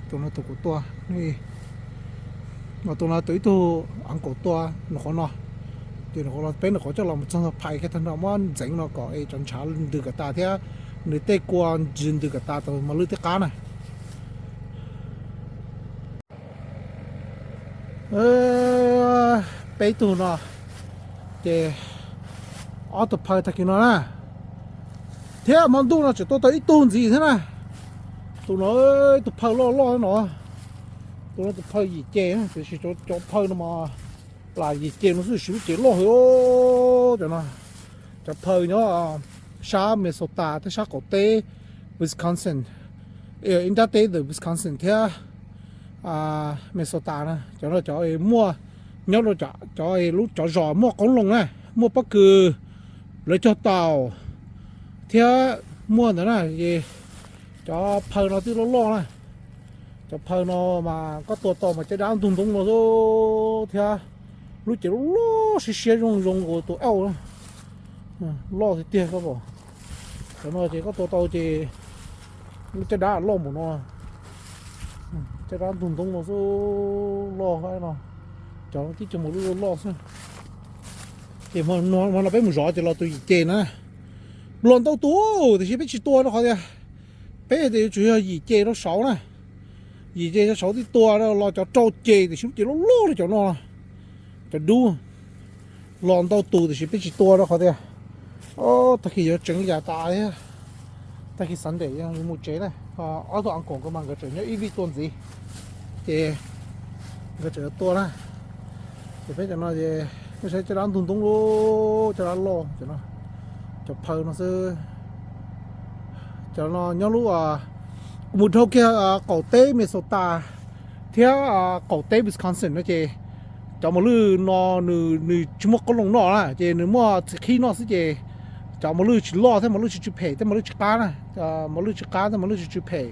Tus no tus kuv tua, tus no tus ib tug uncle tua nws qhuav no, ces nws qhuav los peb nws qhuav coj los mus txog phais kiag tag nrho muab ntxeev no kom es cov ntshav ntws kom tas thiab nws tej kua ntws kom tas tau mos lwj tej qab na. Peb tug no ces ob tug phaw tag kis no na, thiab hmo ntuj no tseem tua tau ib tug ntxiv thiab na. Tus no tus phaw loj loj no, tus no tus phaw yim ce, tiam sis cov phaw no mas plam yim ce no xwb, lub cev loj heev. Cov no cov phaw nyob sab Minnesota thiab sab qaum teb Wisconsin, nrab teb ntawm Wisconsin thiab Minnesota na, cov no cov muaj nyob rau cov lub cov zos muaj qoob loo na, muaj pob kws, lawv cog taum thiab muaj ntawd na. Cov phaw no twb loj loj na, cov phaw no mas koj tua tau mas caj dab ntug ntoo no thiab lub cev loj loj siab siab zoo zoo nkaus tus auj, loj tiag tiag koj pom. Cov no ces koj tua tau ces lub caj dab loj npaum no, caj dab ntug ntoo no xwb, loj no, cov tib co mos lwj loj loj xwb. Ces hmo no peb mus zov ces los tus yim ce na, los ntau tus, tiam sis peb tsis tua rau qhov tias peb tias yuav tsum yog yim ce rau saud na, yim ce rau saud twb tua los cov rau ce tiam sis lub cev loj loj li cov no, cov dub, los ntau tus tiam sis peb tsis tua rau qhov tias tag kis yuav tseev li cas tas thiab. Tag kis Sunday yuav mus tsev na, ob tug uncle nkawd mas nkawd tseem nyob ib vij tuaj ntxiv, ces nkawd tseem yuav tua na. Ces peb cov no ces peb saib caj dab ntug ntoo loj, caj dab loj, cov phaw no xwb. Cov no nyob lub, kuv mus dhau kiag qaum teb Minnesota thiab qaum teb Wisconsin no ces cov mos lwj no nws tsis muaj qoob loo noj na, ces nws muaj txiv qhib noj xwb ces cov mos lwj tsis loj thiab mos lwj tsis tsw phem thiab mos lwj tsis qab na, mos lwj tsis qab thiab mos lwj tsis tsw phem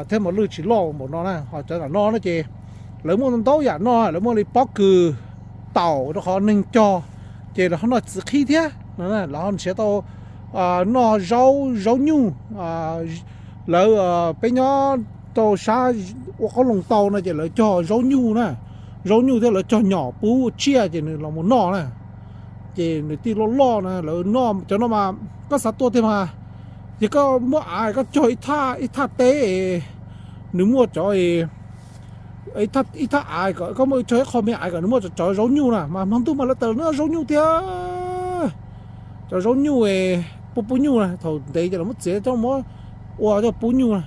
thiab mos lwj tsis loj npaum no na. Ho cov no no ces lawv muaj ntau yam noj, lawv muaj li pob kws, taum rau qhov neeg cog, ces lawv ho noj txiv qhib thiab, lawv ho nrhiav tau noj zaub, zaub nyuj. Lawv, peb nyob rau sab ua qoob loo tau no ces lawv cog zaub nyuj na, zaub nyuj thiab lawv cog nyom pub tsiaj ces nws los mus noj na. Ces nws tij loj loj na, lawv noj cov no mas koj xav tua tiag mas, yog koj muaj av koj cog ib thaj teb, nws muaj cov ib thaj av kom koj muaj cog ib qho me av kom nws muaj cov zaub nyuj na, mas hmo ntuj mas lawv tawm noj zaub nyuj thiab. Cov zaub nyuj, pub pub nyuj na, thaum ntev ces lawv muab txiav coj muab ua coj pub nyuj na.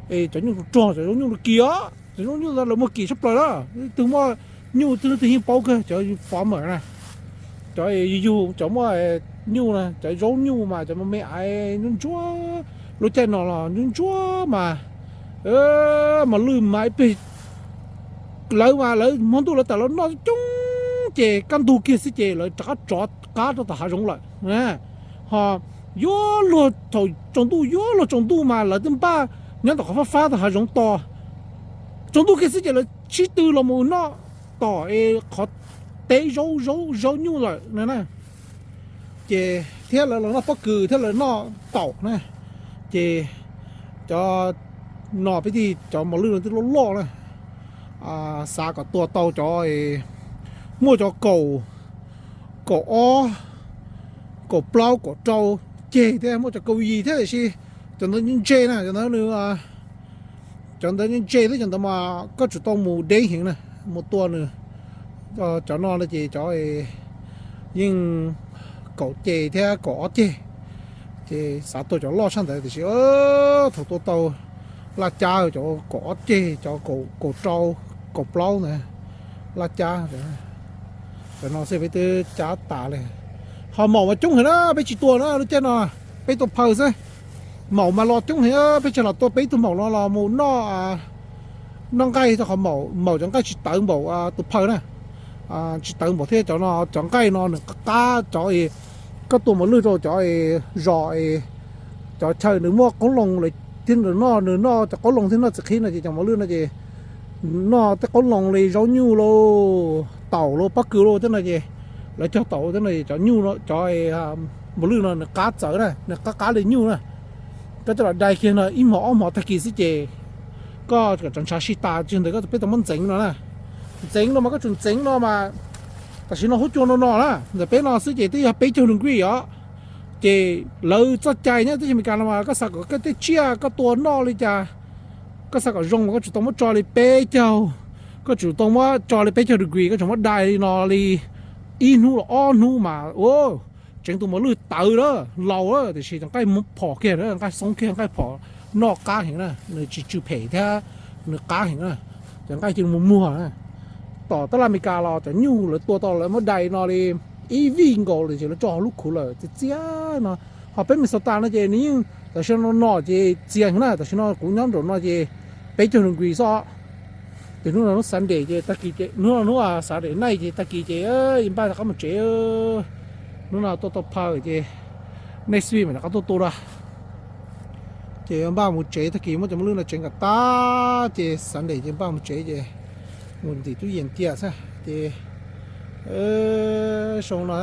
Es cov nyuj rog, cov zaub nyuj no kim os, cov zaub nyuj lawv muag kim tshaj plaws na. Twg muaj nyuj twg twg yeej paub kawg cov farmer na. Cov yug yug cov muaj nyuj na, cov zaub nyuj mas cov me me aiv ntsuab ntsuab, lub caij no los ntsuab ntsuab mas, mas lwj mas ib pliag lawv mas lawv hmo ntuj lawv tawm los noj coob ces kaj ntug kiag xwb ces lawv rov qab tsov qab rau tom hav zoov lawm. Ho yuav luag thaum tsaus ntuj, yuav luag tsaus ntuj mas lawv twb npaj nyob tom qhov fab fab tom hav zoov tos. Tsaus ntuj kiag xwb ces lawv sib tw los mus noj tom es qhov teb zaub, zaub nyuj lawm na. Ces thiab lawv los noj pob kws thiab lawv noj taum na. Ces cov no peb tij cov mos lwj no twb loj loj na. Xav kom tua tau cov, muaj cov kaum, kaum ob, kaum plaub, kaum rau ceg thiab, muaj cov kaum yim thiab tiam sis cov ntawd ntse na, cov ntawd nws, cov ntawd ntse thiab cov ntawd mas koj tsum tau mus deb heev na, mus tua nws. Cov no no ces cov yeej kaum ceg thiab kaum ob ceg, ces xav tua cov loj tshaj ntawd tiam sis thaum tua tau laj cab cov kaum ob ceg, cov kaum rau, kaum plaub ntawd laj cab. Cov no xwb peb twb cab tas li. Ho maum mas coob heev na, peb tsis tua na lub caij no, peb tua phaw xwb. Maum mas los coob heev, peb tseg los tua peb tug maum no los mus noj, noj nqaij rau qhov maum cov nqaij tsis tawv npaum tus phaw na. Tsis tawv npaum thiab cov no, cov nqaij no nws qab qab cov, koj tua mos lwj rau cov zos, cov chaw nws muaj qoob loo lawm thiab nws noj, nws noj cov qoob loo thiab noj txiv qhib no ces cov mos lwj no ces noj tej qoob loo li zaub nyuj lauj, taum lauj, pob kws lauj tej no ces lawv cog taum tej no es cov nyuj, cov mos lwj no nws qab txawv na, nws qab qab li nyuj na. Koj coj los dai kiag no ib hmos ob hmos tag kis xwb ces Koj kom tsav ntshav sib tas tsis ntawd koj peb tau muab ntxeev no na. Ntxeev no mas koj tsum ntxeev no mas tam sim no huab cua no no na, ntawm peb no xwb ces twb yog peb caug degree os. Ces lawv txoj cai nyob teb chaws Amelikas no mas koj xav kom koj tej tsiaj koj tua noj li cas, koj xav kom zoo mas koj tsum tau muab tso li peb caug, koj tsum tau muab tso li peb caug degree, koj tsum muab dai li no li ib hnub los ob hnub mas ua tseev tus mos lwj tawv lawm, laus lawm, tiam sis cov nqaij muab phom kiag, nqaij xoob kiag, nqaij phom noj qab heev na, nws tsis tsw phem thiab, nws qab heev na, cov nqaij cia li muag muag na. Tom tab laj Amelikas los cov nyuj lawv tua tau lawv muab dai no li ib vij nkaus lawm ces lawv tso hauv lub khuv lawm txias txias no. Ho peb Minnesota no ces nws yeej tam sim no no ces txias heev na, tam sim no kuv nyob nraum no ces peb caug degree xwb. Ces hnub no hnub Sunday ces tag kis ces hnub no hnub Saturday night ces tag kis ces npaj rov qab mus tsev. Hnub no tuaj tau phaw ces next week mam rov qab tuaj tua dua. Ces npaj mus tsev, tag kis muab cov mos lwj no tseev kom tag ces Sunday ces npaj mus tsev ces mus ntim tub yees cia xwb ces zoo no.